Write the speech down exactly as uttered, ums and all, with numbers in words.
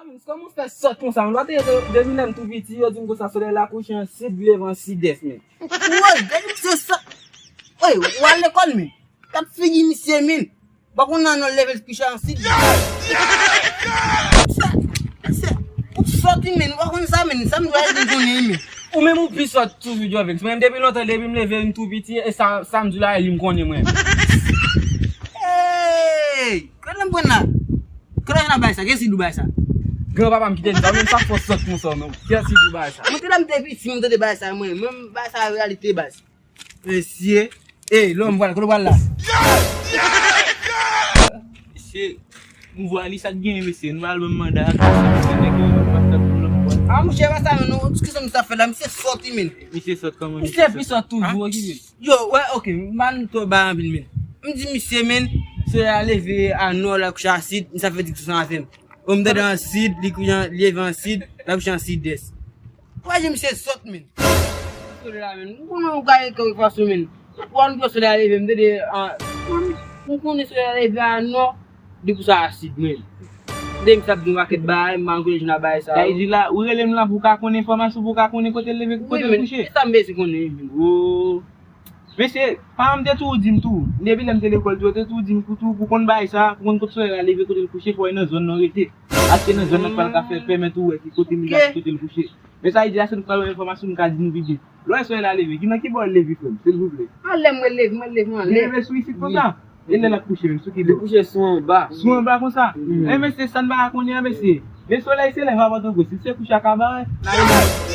Kòman w fè sòt konsa, men? Lòt te depi lè m tou piti, yo di m konsa, solèy la kouche an sid, li leve an sidès, men. Woy, gade misye sòt. Woy, w al lekòl, men. Gad figi misye, men. Ou pa konn nan non leve l kouche an sid. Misye, misye, ou sòt, men. Ou pa konn sa, men. Sa m dwe al di konnen, men. Ou menm ou pi sòt toujou, Jovenx. Mwen menm depi lontan, depi m leve, m tou piti, e sa, sa m di la, e li m konnen mwen. Hey! Kote m pran la? Kote w jwenn bay sa? Gen sid ou bay sa? Granpapa m ki te di sa, menm sa fò sòt konsa, menm. Gen sid ou bay sa? Mwen te la m te piti, m tande bay sa, mwen. Mwen, bay sa reyalite, baz. Mesye. Ey, lòm, pral, kote w pral la? Mesye, m vwa li sa k genyen, mesye. Nou al ban m manda ak mesye, mesye, nèg yo, yo, yo, yo, yo, yo. Ah, monchè, pa sa, men, non. Kisa misye ap fè la? Misye sòt, men. Misye sòt kòman? Misye pi sòt toujou, okipe. Yo, wè, oke, m pa n twò bay anpil, men. M di misye, men, solèy la leve a nò, l al kouche a sid, misye ap fè diskisyon avè m. Ou m tande an sid, li kouche an, li leve an sid, l al kouche an sidès. Wè, jan misye sòt, men. Solèy la, men. M konnen ou ka ekri fason, men. Ou ann twò solèy la leve, m tande, an, m konnen solèy la leve a nò, li kouche a sid, men. M tande misye ap di yon pakèt bagay, m pa ankouraje nan bagay sa yo. Sa vle di la, ou rele m la pou w ka konn enfòmasyon, pou w ka konnen kote l leve, kote l kouche. Wi, men, e sa m bezwen konnen, men. Oh. Mesye, paran m te toujou di m tou, depi lè m te lekòl tou, yo te toujou di m pou tou, pou konn bagay sa, pou konn kote solèy la leve, kote l kouche, fò w nan zòn nan w rete. Aske nan zòn nan k pral ka fè pèmèt ou wè ki kote li la, ki kote l kouche. Men sa vle di a, se nou pral wè enfòmasyon, nou ka di nou pi byen. Lè w wè solèy la leve, ki nan ki bò l leve, frè m, silvouplè? Anlè, mwen leve, mwen leve anlè. Li leve sou isit konsa? E lè l ap kouche menm, sou ki bò? Li kouche sou anba. Sou anba konsa? E mesye, sa n pa ka konnen an, mesye. Men solèy se lève a Pòtoprens, li se kouche a Kabarè. N a rele.